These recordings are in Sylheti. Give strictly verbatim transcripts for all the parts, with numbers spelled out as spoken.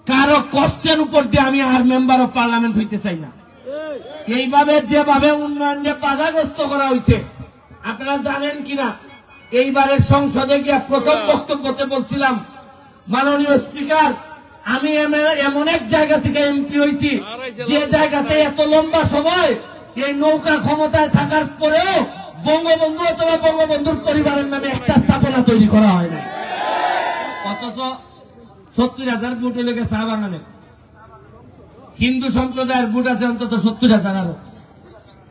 কারো কষ্টের উপর দিয়া আমি আর মেম্বার অফ পার্লামেন্ট হইতে চাই না। এইভাবে যেভাবে উন্নয়নকে বাধাগ্রস্ত করা হইছে, আপনারা জানেন কিনা, এইবারের সংসদে গিয়া প্রথম বক্তব্যতে বলছিলাম, মাননীয় স্পিকার, আমি এম-, এমন এক জায়গা থেকে এমপি হইছি, যে জায়গাতে এত লম্বা সময় এই নৌকা ক্ষমতায় থাকার পরেও বঙ্গবন্ধু অথবা বঙ্গবন্ধুর পরিবারের নামে একটা স্থাপনা তৈরি করা হয় না। অথচ সত্তর হাজার ভোট হইলে গেছে চা বাগানে। হিন্দু সম্প্রদায়ের ভোট আছে অন্তত সত্তর হাজার আরো।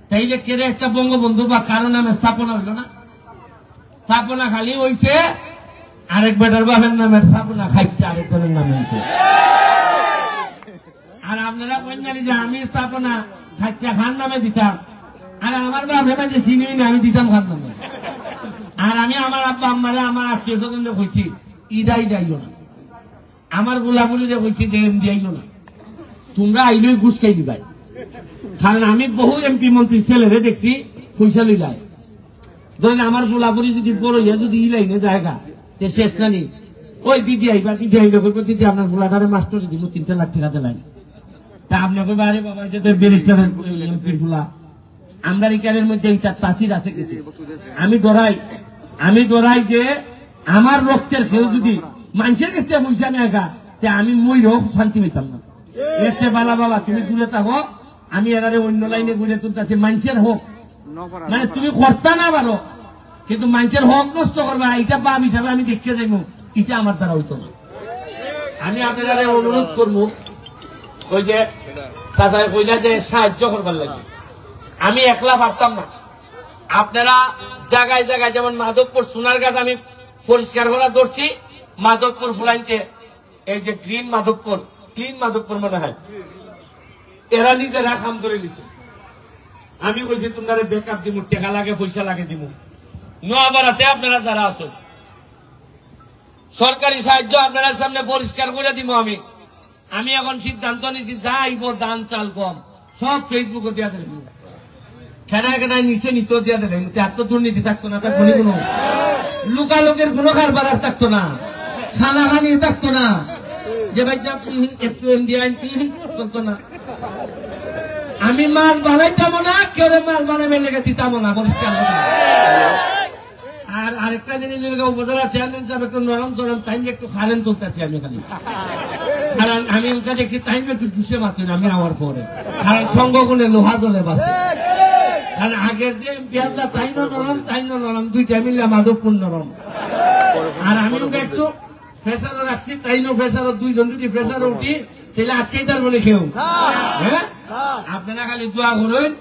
তাইলে কেরে একটা বঙ্গবন্ধু বা কারো নামে স্থাপনা হইল না? স্থাপনা খালি হইছে আরেক বেটার বাপের নামে স্থাপনা খাইছে আরেকজনের নামে হইছে। আর আপনারা কইন না যে আমি স্থাপনা খাইছে খান নামে দিতাম, আর আমার বাপে মানে চিনি না, আমি দিতাম খান নামে। আর আমি আমার আব্বা আম্মারে আমার আত্মীয় স্বজনরে কইছি, ইদাই যাইও না। আমার বুলাবুলিরে কইছি যে এমডি আইও না, তোমরা আইলেই ঘুষ খাই দিবাই। কারণ আমি বহু এমপি মন্ত্রী ছেলেরে দেখছি পয়সা লইলাই। ধরেন আমার বুলাবুলি যদি বড় হইয়া যদি ই লাইনে জায়গা, তে শেষ না নি। ওই দিদি আইবা, দিদি আইলে কইবো, "দিদি, আপনার বুলাটারে মাস্টরি দিব, তিনটা লাখ টাকা দিলাই।" তা আপনি কইবা, "আরে বাবা, এটা তো ব্যারিস্টারের এমপির বুলা।" আমরার ইকারের মধ্যে ইটা তাসির আছে কিছু। আমি ডরাই, আমি ডরাই যে আমার রক্তের কেউ যদি মানুষের কাছ থেকে পয়সা নেয় গা, তে আমি মইরেও শান্তি পাইতাম না। এর চেয়ে বালা বাবা, তুমি দূরে থাকো, আমি এরারে অন্য লাইনে গড়ে তুলতাছি, মানুষের হক। মানে তুমি করতা না পারো, কিন্তু মানুষের হক নষ্ট করবা, এটা বাপ হিসাবে আমি দেখতে যাইমু, এটা আমার দ্বারা হইতো না। আমি আপনারারে অনুরোধ করমু, ওই যে চাচায় কইলা যে সাহায্য করবার লাগি, আমি একলা পারতাম না। আপনারা জায়গায় জায়গায়, যেমন মাধবপুর সোনারঘাট আমি পরিষ্কার করা ধরছি, মাধবপুর ফুলাইনতে, এই যে গ্রিন মাধবপুর, ক্লিন মাধবপুর মনে হয়, এরা নিজেরা কাম ধরে নিছে। আমি কইছি, "তোমরারে ব্যাকআপ দিমু, টাকা লাগে, পয়সা লাগে দিমু।" নোয়াপাড়াতে আপনারা যারা আছো, সরকারি সাহায্য আপনারার সামনে পরিষ্কার করে দিমু আমি। আমি এখন সিদ্ধান্ত নিছি, যা আইবো, ধান, চাল, গম, সব ফেসবুকে দিয়া দিলে। খেনায় খেনায় নিচে নিতেও দিয়া দিলে। এত দুর্নীতি থাকতো না, তার কোনো কোনো লুকালুকির কোনো কারবার আর থাকতো না, খানাখানি থাকতো না। যে ভাই যা, উম, একটু এমডিআই, উম, চলতো না। আমি মাল বানাইতাম না, কেউ মাল বানাইবার লেগে দিতাম না, পরিষ্কার কথা। আর আরেকটা জিনিস হইলো, উপজেলা চেয়ারম্যান সাহেব একটু নরম চরম, তাই একটু কারেন্ট তুলতেছি আমি খালি। কারণ আমি ওটা দেখছি, তাই একটু জুসে মাতুন আমি আমার পরে। কারণ সঙ্গ গুণে লোহা জলে বাসে। কারণ আগের যে এমপি আসলা, তাই না নরম, তাই না নরম, দুইটা মিললে মাধবপুর নরম। আর আমি ওকে একটু প্রেশারও রাখছি, তাই না প্রেশারও, দুইজন যদি প্রেশারও উঠি, তাহলে আটকেই তার বলে কেউ। হ্যাঁ, আপনারা খালি দোয়া করুন,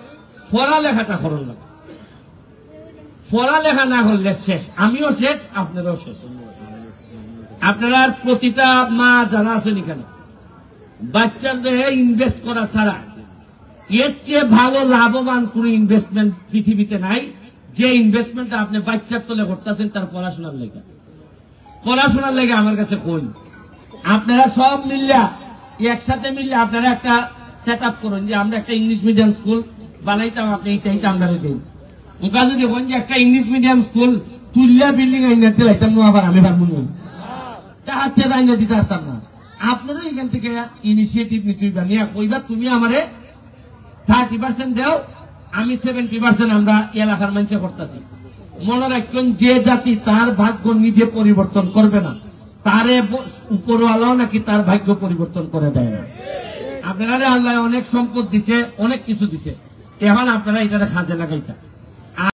পড়ালেখাটা করুন না। পড়ালেখা না করলে শেষ, আমিও শেষ, আপনারাও শেষ। আপনারার প্রতিটা মা যারা আছেন এখানে, বাচ্চার দেহে ইনভেস্ট করা ছাড়া এর চেয়ে ভালো লাভবান কোনো ইনভেস্টমেন্ট পৃথিবীতে নাই। যে ইনভেস্টমেন্টটা আপনি বাচ্চার তলে করতেছেন, তার পড়াশোনার লেগে, পড়াশোনার লেগে আমার কাছে কই। আপনারা সব মিললা, একসাথে মিললে আপনারা একটা সেট আপ করুন যে আমরা একটা ইংলিশ মিডিয়াম স্কুল বানাইতাম, আপনি এই চাইতে আমরা দিন। ওখানে যদি হন যে একটা ইংলিশ মিডিয়াম স্কুল তুললে বিল্ডিং আইনা দিলাইতাম না, আবার আমি পারবো না, তা হাতে আইনা দিতে পারতাম না। আপনারা এখান থেকে ইনিশিয়েটিভ নিতে হইবা, নিয়ে কইবা, "তুমি আমারে থার্টি পার্সেন্ট দেও, আমি সেভেন্টি পার্সেন্ট আমরা এলাকার মানুষে করতেছি।" মনে রাখবেন, যে জাতি তার ভাগ্য নিজে পরিবর্তন করবে না, তারে ব-, উপরওয়ালাও নাকি তার ভাগ্য পরিবর্তন করে দেয় না। আপনারারে আল্লাহ অনেক সম্পদ দিছে, অনেক কিছু দিছে, এখন আপনারা এটারে কাজে লাগাইতা।